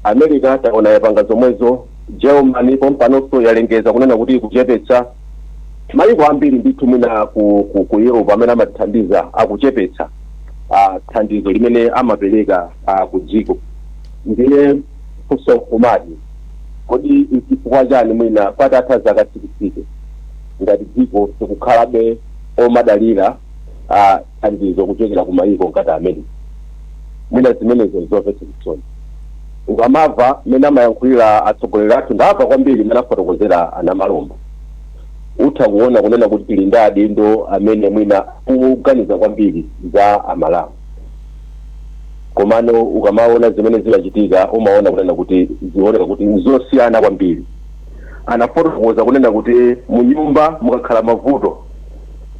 America taona yapanga zomwezo, Germany pompanonso yalengeza kunena kuti ikuchepetsa. Mayiko ambiri ndithu mwina ku Europe amene amatithandiza akuchepetsa thandizo limene amapereka ku dziko. Ndiye funso nkumati, kodi nchifukwa chani mwina patatha zaka 60 ngati dziko tikukhalabe omadalira thandizo kuchokera ku mayiko ngati amene? Mwina zimenezo nzomvetsa chisoni. Ukamamva mmene amayankhulira atsogoleri athu, ndamva kwambiri mmene afotokozera anamalomba, utha kuona kunena kuti tili ndi adindo amene mwina kuganiza kwambiri za Amalawi, komano ukamaona zimene zimachitika umaona kunena kuti zioneka kuti nzosiyana kwambiri. Anafotokoza kunena kuti mu nyumba mukakhala mavuto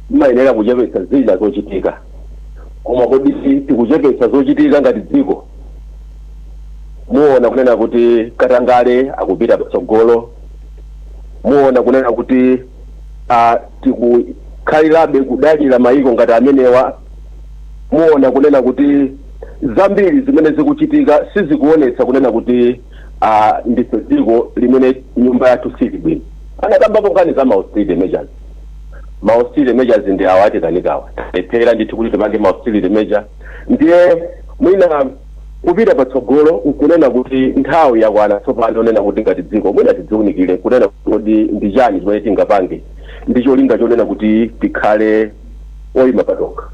mmayenera kuchepetsa zina zochitika, koma kodi tikuchepetsa zochitika ngati dziko? Muona kunena kuti katangale akupita patsogolo, muona kunena kuti tikukhalirabe kudalira mayiko ngati amenewa, muona kunena kuti zambiri zimene zikuchitika sizikuonetsa kunena kuti ndife dziko limene nyumba yathu sili bwino. Anakambapo nkhani za ma austerity measures. Ma austerity measures ndi awa atikanikawa, talephera ndithu kuti tipange ma austerity measure. Ndiye mwina kupita patsogolo nkunena kuti nthawi yakwana tsopano onena kuti ngati dziko mwina tidziunikire kunena kuti ndi chani chimene tingapange ndi cholinga chonena kuti tikhale oyima patokha.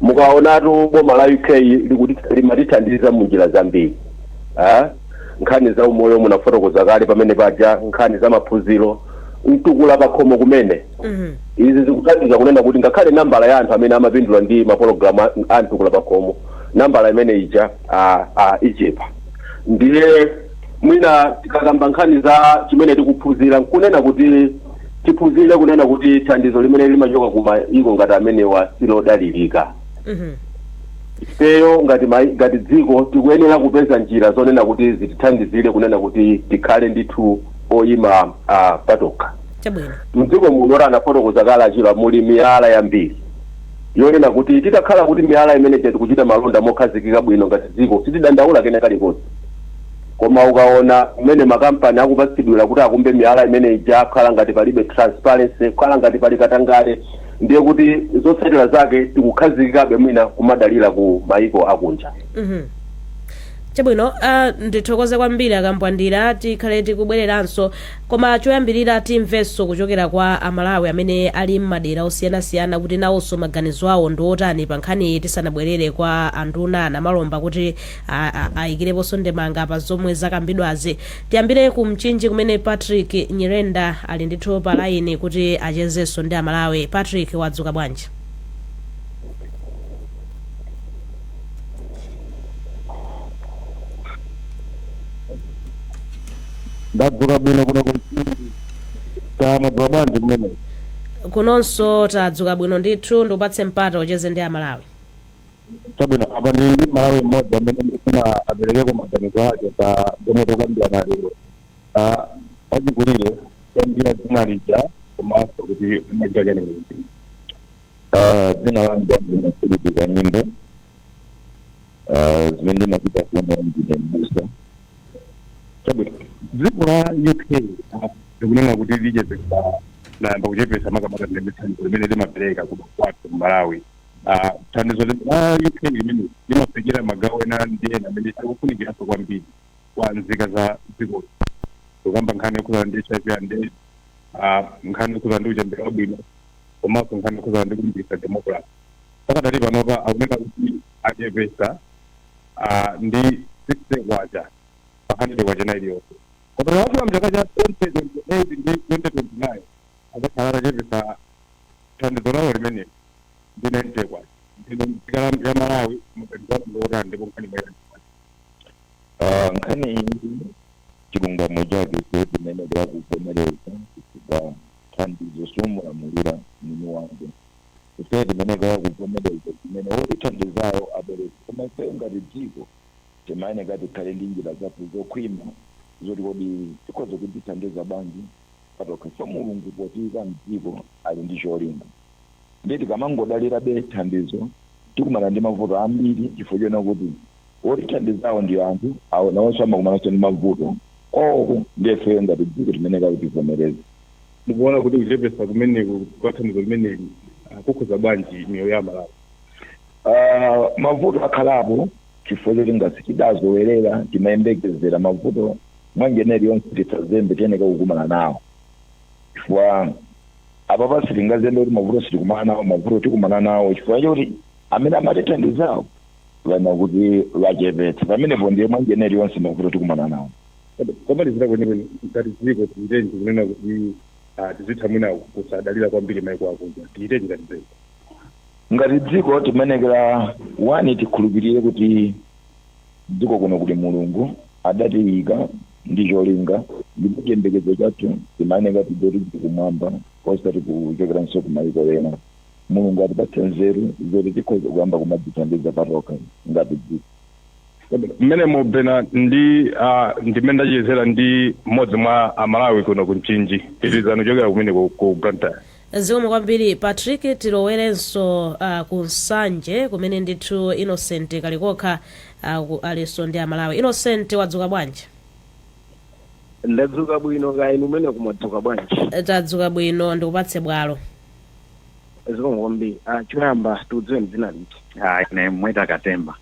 Mukaonatu boma la UK likuti limatithandiza mu njira zambiri. Ah? Nkhani za umoyo munafotokoza kale pamene paja, nkhani za maphunziro, mtukula pakhomo kumene. Izi zikuthandiza kunena kuti ngakhale nambala ya anthu amene amapindula ndi mapologalamu a mtukula pakhomo, nambala imene ija ichepa. Ndiye mwina tikakamba nkhani za chimene tikuphunzira, nkunena kuti tiphunzire kunena kuti thandizo limene limachoka ku mayiko ngati amenewa silodalirika. Ifeyo ngati dziko tikuyenera kupeza njira zonena kuti zitithandizire kunena kuti tikhale ndithu oyima patokha. Mdziko muno, anafotokoza kale achira, muli miyala yambiri yonena kuti titakhala kuti miyala imene tikuchita malonda mokhazikika bwino ngati dziko, sitidandaula kena kalikonse. Koma ukaona mmene makampani akupatsidwira kuti akumbe miyala imene ija, kukhala ngati palibe transparency, kukhala ngati pali katangale, ndiye kuti zotsatira zake tikukhazikikabe mwina kumadalira ku maiko akunja. Chabwino, ndithokoze kwambiri Akambwandira. Tikhale tikubwereranso, koma choyambirira timvenso kuchokera kwa Amalawi amene ali m'madera osiyanasiyana kuti nawonso maganizo awo ndi otani pa nkhaniyi, tisanabwerere kwa anduna Namalomba kuti ayikireponso ndemanga pa zomwe zakambidwazi. Tiyambire ku Mchinji kumene Patrick Nyirenda ali ndithu pa laini kuti achezenso ndi Amalawi. Patrick, wadzuka bwanji? Ndadzuka bwino kuno kumchinji. Tamwadzuka bwanji kumene? Kunonso tadzuka bwino ndithu. Ndikupatse mpata ucheze ndi Amalawi. Chabwino, apa ndili ndi Malawi mmodzi amene ndifuna aperekeko maganizo ake pa zomwe tikukambirana lero. Achikulire, tambira dzina lija komanso kuti mumachita chani kuti. Dzina langa ndine Philip Kanyimbo. Zimene ndimachita kuno, ndine mbusa. Chabwino, dziko la UK likunena kuti lichepesa, layamba kuchepesa makamaka ndi thandizo limene limapereka kuno kwathu ku Malawi. Thandizo la UK limene limafikira magawo ena ndi ena amene akufunikiranso kwambiri kwa nzika za dzikolo, kukamba nkhani yokhuzana ndi HIV and AIDS, nkhani yokhuzana ndi uchembere wabwino, komanso nkhani yokhuzana ndi kulimbikitsa democracy. Pakadali panopa akunena kuti achepesa ndi 60 kwacha pa 100 kwacha ina iliyonse, koma tikafika mchaka cha 2028 ndi 2029 adzakhala atachepesa thandizo lawo limeneli ndi 90 kwacha. Ndino nzika ya Malawi, maganizo anu ndi otani ndipo nkhani imene? Nkhani iyi, chilungamo chake so timene tikuvomereza chifukwa thandizo simulamulira mwini wake. Ife timene kuvomereza zimene wotithandizawo apereka, koma ife ngati dziko timayeneka tikhale ndi njira zathu zokhwima zoti kodi tikhoza kutithandiza bwanji patokha. So Mulungu potiyika mdziko ali ndi cholinga, ndiye tikamangodalirabe thandizo tikumana ndi mavuto ambiri, chifukwa chona kuti wotithandizawo ndi anthu awo, nawonso amakumananso ndi mavuto kwawo. Ndiye ife ngati dziko timeneka kuti tivomereze. Mukuona kuti kuchepesa kumeneku kwa thandizo limeneli kukhuza bwanji miyoyo ya Malawi? Mavuto akhalapo chifukwa choti ngati tidazowerera timayembekezera mavuto mwanjira iliyonse, tisazembe, tiyeneka kukumana nawo, chifukwa apapa sitingazembe kuti mavuto sitikumana nawo. Mavuto tikumana nawo chifukwa choti amene amatithandizawo vana kuti vachepetse pamenepo. Ndiye mwanjira iliyonse mavuto tikumana nawo. Komalizira kwenikweni, ngati dziko tichitenji kunena kuti tizitha mwina kusadalira kwambiri maiko akunja? Tichitenji ngati dziko? Ngati dziko timenekera, one, tikhulupirire kuti dziko kuno kuli Mulungu adatiyika ndi cholinga, ndipo chiyembekezo chathu timayeneka tidoti kumwamba osati kuchokeranso ku mayiko ena. Mulungu atipatse nzeru zoti tikhoza kuyamba kumadzithandiza patokha ngati dziko. Mmene mubena ndi ndimene ndachezera ndi mmodzi mwa Amalawi kuno ku Mchinji. Titizani kuchokera kumene ku Blantyre. Zikomo kwambiri, Patrick. Tilowerenso ku Nsanje kumene ndithu Innocent Kalikokha alinso ndi Amalawi. Innocent, wadzuka bwanji? Ndadzuka bwino, kaya inu umene kumadzuka bwanji? Tadzuka bwino, ndikupatse bwalo. Zikomo kwambiri. Choyamba tikudziweni, dzina liti? Ine Mweta Katemba.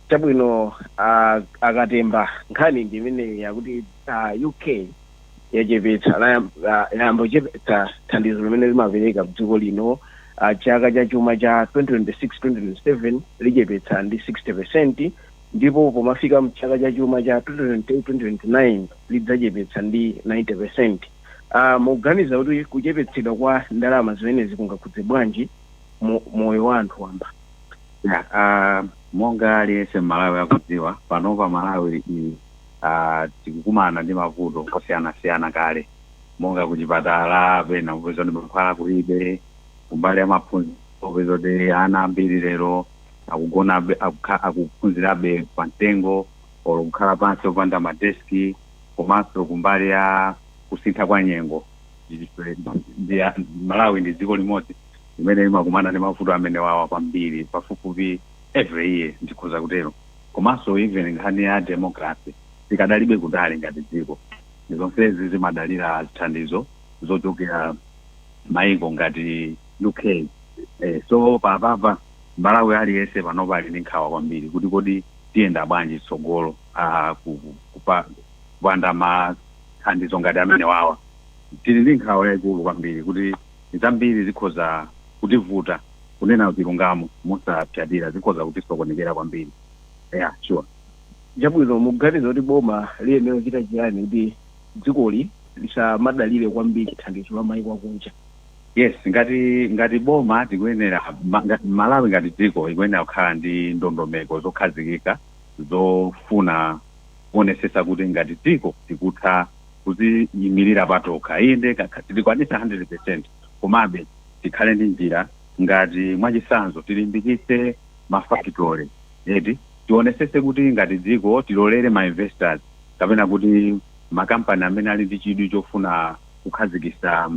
Chabwino, Akatemba, nkhani ndi imeneyi yakuti UK yachepetsa, yayamba kuchepetsa thandizo limene limapereka mdziko lino. Chaka cha chuma cha 2026 2027 lichepetsa ndi 60%, ndipo pomafika mchaka cha chuma cha 2028 2029 lidzachepetsa ndi 90%. Mukuganiza kuti kuchepetsedwa kwa ndalama zimenezi kungakhudze bwanji moyo wa anthu wamba? Yeah, monga aliyense Mmalawi akudziwa, panopa Malawi tikukumana ndi mavuto osiyanasiyana kale, monga kuchipatala pena kupeza ndi mankhwala kulibe, kumbali ya maphunziro kupeza kuti ana ambiri lero akugonabe, akuphunzirabe pa mtengo olo kukhala pansi opanda madeski, komanso kumbali ya kusintha kwa nyengo. Malawi ndi dziko limodzi limene limakumana ndi mavuto amene wawa kwambiri pafupifupi every year, ndikhoza kutero. Komanso even nkhani ya democracy tikadalibe kutali ngati dziko. Zonsezi zimadalira zithandizo zochokera maiko ngati UK. So papapa Malawi aliyense panopa ali ndi nkhawa kwambiri kuti kodi tiyenda bwanji tsogolo kupanda mathandizo ngati amene wawa. Tili ndi nkhawa yayikulu kwambiri kuti zambiri zikhoza kutivuta. Kunena chilungamo mosapyatira, zikhoza kutisokonekera kwambiri, yeah, sure. Chabwino, mukuganiza kuti boma liyenera kuchita chiyani kuti dzikoli lisamadalire kwambiri thandizo la maiko akunja? Yes, ngati boma tikuyenera Malawi ngati dziko ikuyenera kukhala ndi ndondomeko zokhazikika zofuna kuonesesa kuti ngati dziko tikutha kuziyimirira patokha. Inde, tilikwanisa 100, komabe tikhale ndi njira, ngati mwachisanzo tilimbikitse mafactory eti, tionesese kuti ngati dziko tilolere ma investors kapena kuti makampani amene ali ndi chidwi chofuna kukhazikisa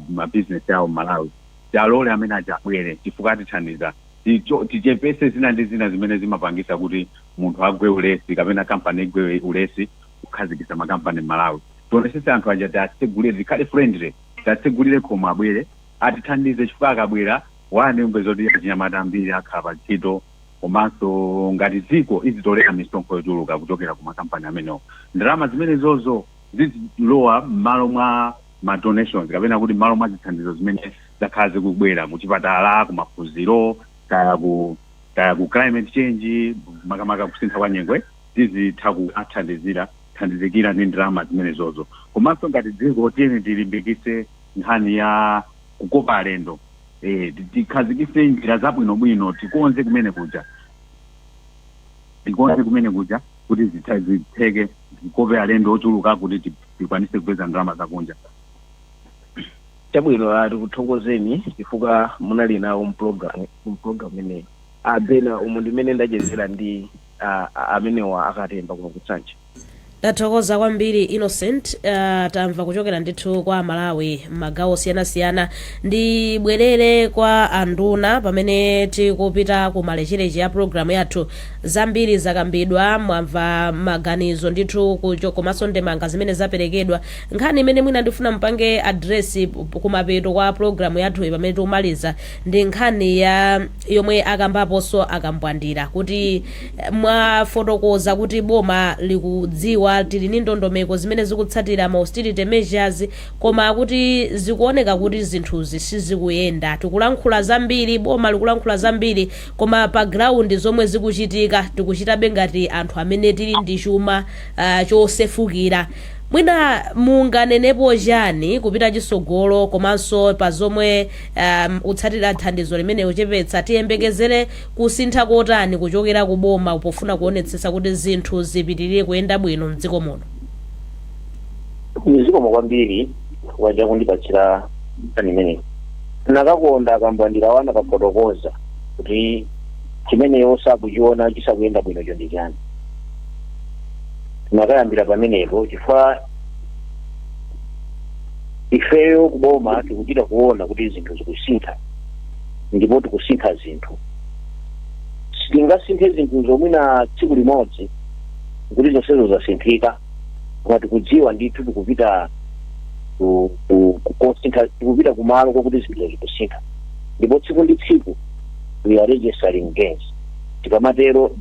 mabizinesi awo m'Malawi, tialole amene aja abwere chifukwa atithandiza. Tichepese zina ndi zina zimene zimapangisa kuti munthu agwe ulesi kapena kampani igwe ulesi kukhazikisa makampani m'Malawi. Tionesese anthu aja tiatsegulire, tikhale friendly, tiatsegulire khomo abwere atithandize, chifukwa akabwera, one, umbeza kuti achinyamata ambiri akhala pa ntchito, komanso ngati dziko izitolera misonkho yochuluka kuchokera ku makampani amenewo. Ndalama zimenezozo zizilowa m'malo mwa ma donations kapena kuti m'malo mwa zithandizo zimene zakhala zikubwera kuchipatala, kumaphunziro, kaya ku climate change, makamaka kusintha kwa nyengo, tizitha kuathandizira thandizikira ndi ndalama zimenezozo. Komanso ngati dziko tiyeni tilimbikitse nkhani ya kukopa alendo, tikhazikitse njira zabwinobwino, tikonze kumene kuja kuti zitheke zikope alendo ochuluka kuti tikwanise kupeza ndalama zakunja. Chabwino, tikuthokozeni chifukwa munali nawo mpulogalamu imeneyi. Abena, umu ndimene ndachezera ndi amenewa Akatemba kuno kuSanje. Tathokoza kwambiri, Innocent. Tamva kuchokera ndithu kwa Malawi m'magawo osiyanasiyana. Ndibwerere kwa anduna pamene tikupita ku malechereche ya programu yathu. Zambiri zakambidwa, mwamva maganizo ndithu komanso ndemanga zimene zaperekedwa. Nkhani imene mwina ndifuna mpange address kumapeto kwa programu yathu pamene tikumaliza ndi nkhani ya yomwe akambaponso Akambwandira kuti mwafotokoza kuti boma likudziwa, tili ndi ndondomeko zimene zikutsatira ma austerity measures, koma kuti zikuoneka kuti zinthuzi sizikuyenda. Tikulankhula zambiri, boma likulankhula zambiri, koma pa ground zomwe zikuchitika tikuchitabe ngati anthu amene tili ndi chuma chosefukira. Mwina munganenepo chani kupita chitsogolo, komanso pa zomwe utsatira thandizo limene uchepetsa, tiyembekezere kusintha kotani kuchokera ku boma pofuna kuonetsetsa kuti zinthu zipitirire kuyenda bwino mdziko muno? Zikomo kwambiri chifukwa chakundipatsira nkhani imeneyi. Nakakonda Akambwandira wana kafotokoza kuti chimeneyo sakuchiona chisakuyenda bwinocho ndi chani. Tinakayambira pamenepo chifukwa ifeyo kuboma tikuchita kuona kuti zinthu zikusintha, ndipo tikusintha zinthu. Sitingasinthe zinthu zomwina tsiku limodzi kuti zonsezo zasinthika, koma tikudziwa ndithu tikupita kosintha, tikupita kumalo kokuti zinthu zikusintha. Ndipo tsiku ndi tsiku we are registering gains. Tikamatero,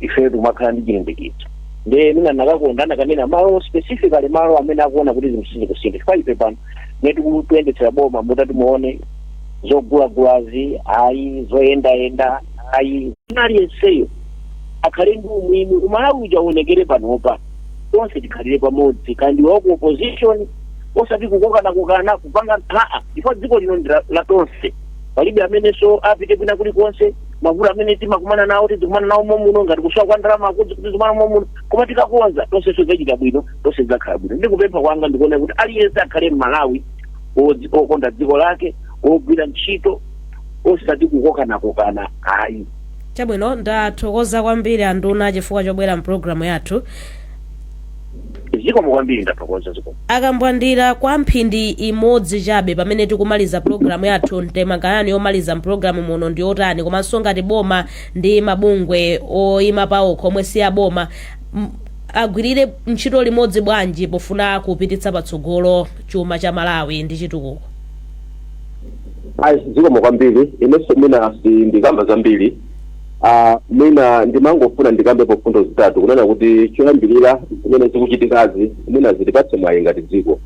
ife tikumakhala ndi chilimbikitso. Ndiye mina nakakonda nakanena malo specifically, malo amene akuona kuti zinthu sizikusintha, chifukwa ife pano mene tikuyendetsera boma, mutati muone zogulagulazi ayi, zoyendayenda ayi, aliyenseyo akhale ndi umwini. Umalawi uja uonekere panopa, tonse tikhalire pamodzi, kandi wa ku opposition, osati kukokana kokana kupanga aa, chifukwa dziko lino ndi la tonse. Palibe amenenso apite kwina kulikonse. Mavuto amene timakumana nawo, tizikumana nawo momuno, ngati kusowa kwa ndalama tizikumana momuno, koma tikakonza tonse tidzachita bwino, tonse tidzakhala bwino. Ndikupempha kwanga ndikuona kuti aliyense akhale Mmalawi okonda dziko lake, ogwira ntchito, osati kukokanakokana ayi. Chabwino, ndathokoza kwambiri anduna chifukwa chobwera mpulogalamu yathu. Zikomo kwambiri, ndathokoza, zikomo. Akambwandira, kwa mphindi imodzi chabe pamene tikumaliza pulogalamu yathu, ndemanga yanu yomaliza mpulogalamu muno ndi yotani? Komanso ngati boma ndi mabungwe oyima pawokha omwe si aboma agwirire ntchito limodzi bwanji pofuna kupititsa patsogolo chuma cha Malawi ndi chitukuko? Ayi, zikomo kwambiri. Inenso mwina sindikamba zambiri. Mwina ndimangofuna ndikambepo fundo zitatu, kunena kuti choyambirira, zimene zikuchitikazi mwina zitipatse mwayi ngati dziko,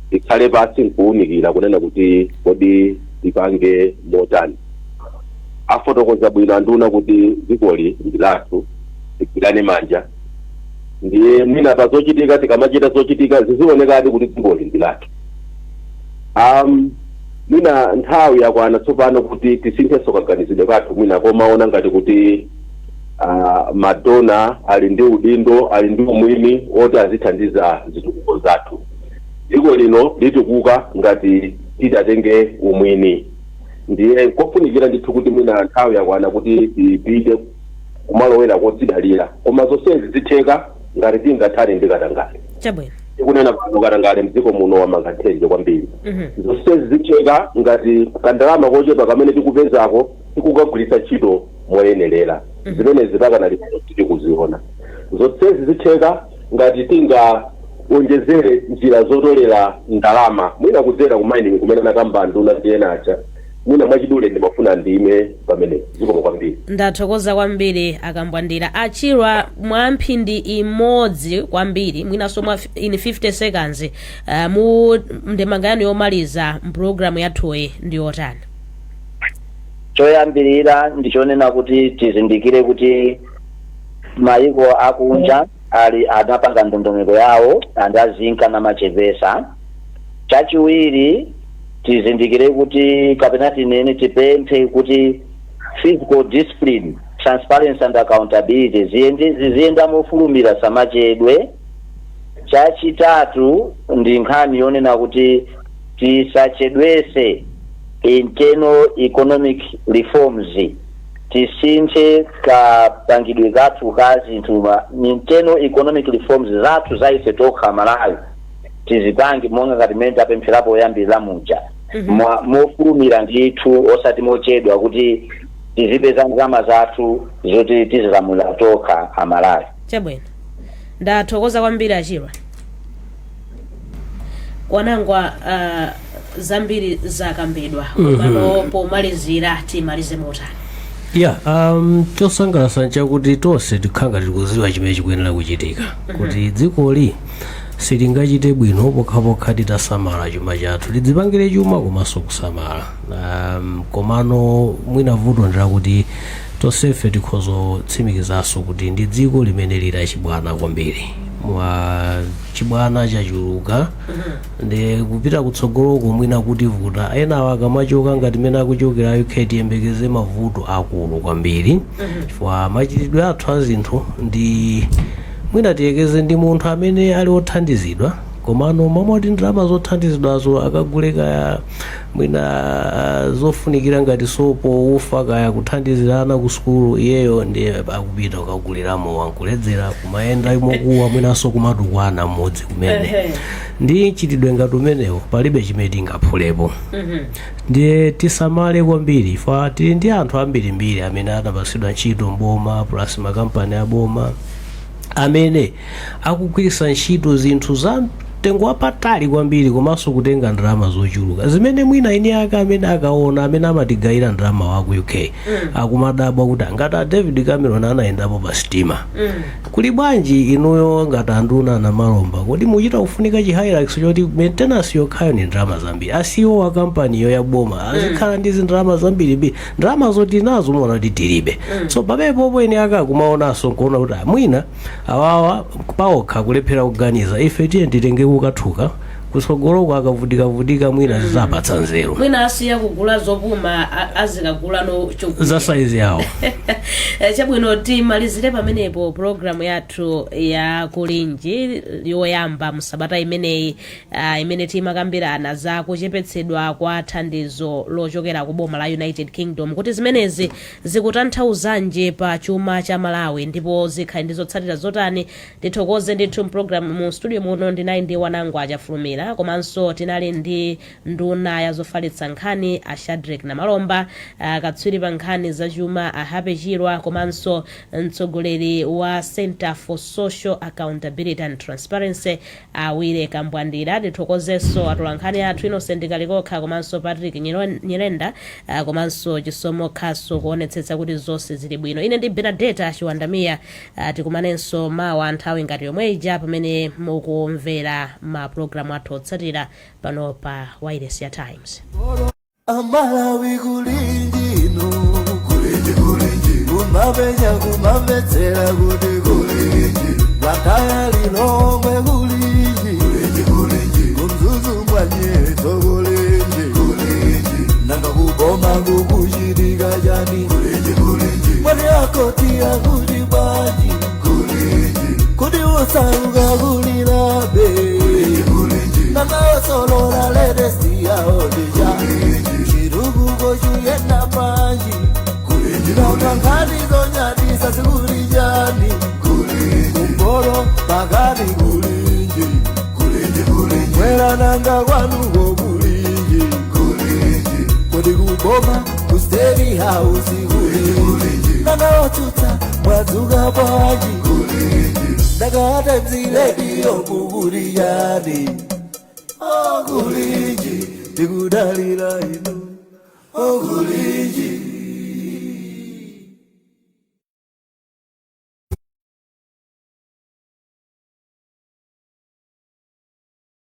tikhale pasi nkuwunikira kunena kuti kodi tipange motani. Afotokoza bwino anduna kuti dzikoli ndi lathu, tigwirane manja. Ndiye mwina pa zochitika, tikamachita zochitika zizionekadi kuti dzikoli ndi lathu. Mwina nthawi yakwana tsopano kuti tisinthenso kaganizidwe kathu, mwina komaona ngati kuti ma donor ali ndi udindo, ali ndi umwini oti azithandiza zitukuko zathu. Dziko lino litukuka ngati titatenge umwini. Ndiye kofunikira ndithu kuti mwina nthawi yakwana kuti tipite kumalowera kodzidalira, koma zonsezi zitheka ngati tingathane ndi katangale. Tikunena pano katangale mdziko muno wamanga nthenje kwambiri. Zonsezi zitheka ngati kandalama kochepa kamene tikupezako tikukagwiritsa ntchito moyenerera. Zimenezi pakanali pano tikuziona. Zonsezi zitheka ngati tingaonjezere njira zotolera ndalama, mwina kudzera ku mining kumene anakamba nduna ndi ena aja. Mwina mwachidule ndimafuna ndime pamene. Zikomo kwambiri. Ndathokoza kwambiri, Akambwandira. Achirwa, mwa mphindi imodzi kwambiri, mwinanso mwa in 50 seconds, mu ndemanga yanu yomaliza mpulogalamu yathuyi ndi yotani? Choyambirira ndichonena kuti tizindikire kuti mayiko akunja ali adapanga ndondomeko yawo andazinka namachepesa. Chachiwiri, tizindikire kuti, kapena tinene, tipemphe kuti fiscal discipline, transparency and accountability ziziyenda mofulumira, samachedwe. Chachitatu ndi nkhani yonena kuti tisachedwese internal economic reforms, tisinthe kapangidwe kathu ka zinthu, internal economic reforms zathu za ife tokha Malawi tizipange monga ngati mmene tapempherapo oyambirira muja, mofulumira ndithu, osati mochedwa, kuti tizipeza ndalama zathu zoti tizilamulira tokha Amalawi. Chabwino, ndathokoza kwambiri, Achirwa. Kwanangwa, zambiri zakambidwa, komano pomalizira timalize motani? Ya, chosangalatsa nchakuti tonse tikhanga tikudziwa chimene chikuyenera kuchitika, kuti dzikoli silingachite bwino pokhapokha titasamala chuma chathu, tidzipangire chuma komanso kusamala. Komano mwina vuto ndilakuti tonsefe tikhozotsimikizaso kuti ndi dziko limene lili achibwana kwambiri, mwa chibwana chachuluka, ndi kupita kutsogoloko mwina kutivuta. Enawo akamachoka ngati mene akuchokera UK, tiyembekeze mavuto akulu kwambiri, chifukwa machitidwe athu a zinthu ndi mwina tiyekeze ndi munthu amene ali othandizidwa, komano mamoti ndalama zothandizidwazo akagule kaya mwina zofunikira ngati sopo, ufa, kaya kuthandizirana ku sukulu, iyeyo ndiye akupita kukaguliramo, wankuledzera, kumayenda mokuwa, mwinanso kumatukwana mmodzi kumene. Ndi mchitidwe ngati umenewo palibe chimene tingaphulepo. Ndiye tisamale kwambiri fa tili ndi anthu ambirimbiri amene anapasidwa ntchito mboma plus makampani aboma amene akugwiritsa ntchito zinthu za Mtengo wapatali kwambiri komanso kutenga ndalama zochuluka zimene mwina eni ake amene akaona amene amatigayira ndalama wa ku UK akumadabwa kuti angati a David Cameron anayendapo pa sitima, kuli bwanji inuyo ngati anduna Namalomba? Kodi muchita kufunika chi Hilux choti maintenance yokhayo ni ndalama zambiri? A CEO wa kampaniyo ya boma azikhala ndi zindalama zambirimbiri, ndalama zoti nazo muona kuti tilibe. So pamenepopo eni ake akumaonanso nkuona kuti ah, mwina awawa paokha kulephera kuganiza, ife tiye titenge kukathuka kutsogoloko, akavutikavutika mwina zizapatsa nzeru. Mwina asiya kugula zopuma, azikagula no chokudya za saizi yawo. Chabwino, timalizire pamenepo programu yathu ya Kulinji yoyamba msabata imeneyi, imene timakambirana za kuchepetsedwa kwa thandizo lochokera ku boma la United Kingdom, kuti zimenezi zikutanthauzanji pa chuma cha Malawi ndipo zikhali ndi zotsatira zotani. Tithokoze ndithu. Mpulogalamu mu studio muno ndinali ndi Wanango Achafulumira, komanso tinali ndi nduna ya zofalitsa nkhani a Shadrick Namalomba, katswiri pa nkhani zachuma a Happy Chirwa, komanso mtsogoleri wa Center for Social Accountability and Transparency a Willy Kambwandira. Tithokozenso atolankhani athu Innocent Kalikokha komanso Patrick Nyirenda, komanso Chisomo Khaso kuonetsetsa kuti zonse zili bwino. Ine ndi Benadeta Chiwandamiya. Tikumanenso mawa nthawi ngati yomwe ija pamene mukumvera ma pulogalamu athu otsatira pano pa Wireless ya Times. Amalawi, kulinji inu, kulinji, kulinji, kumapenya kumamvetsera kuti kulinji, Blantyre, Lilongwe, kulinji, kulinji, kulinji, kuMzuzu mwanyeto, kulinji, kulinji, nanga kuboma kukuchitika chani? Kulinji, kulinji, mwani akoti akuti bwanji? Kulinji, kuti usauka kulilabe? Kulinji, kulinji, nanga osolola latest yawo ndija chitukuko chuyenda panji? Nanga nkhani zonyadisa zikuli chani? Kumporo pakati, kulinji, mwera nanga kwanuko, kulinji, kodi kuboma ku State House, kulinji, nanga otsutsa mwadzuka bwanji? Nanga Times Radio kukuli chani? Oh, kulinji, tikudalira inu. Oh, kulinji.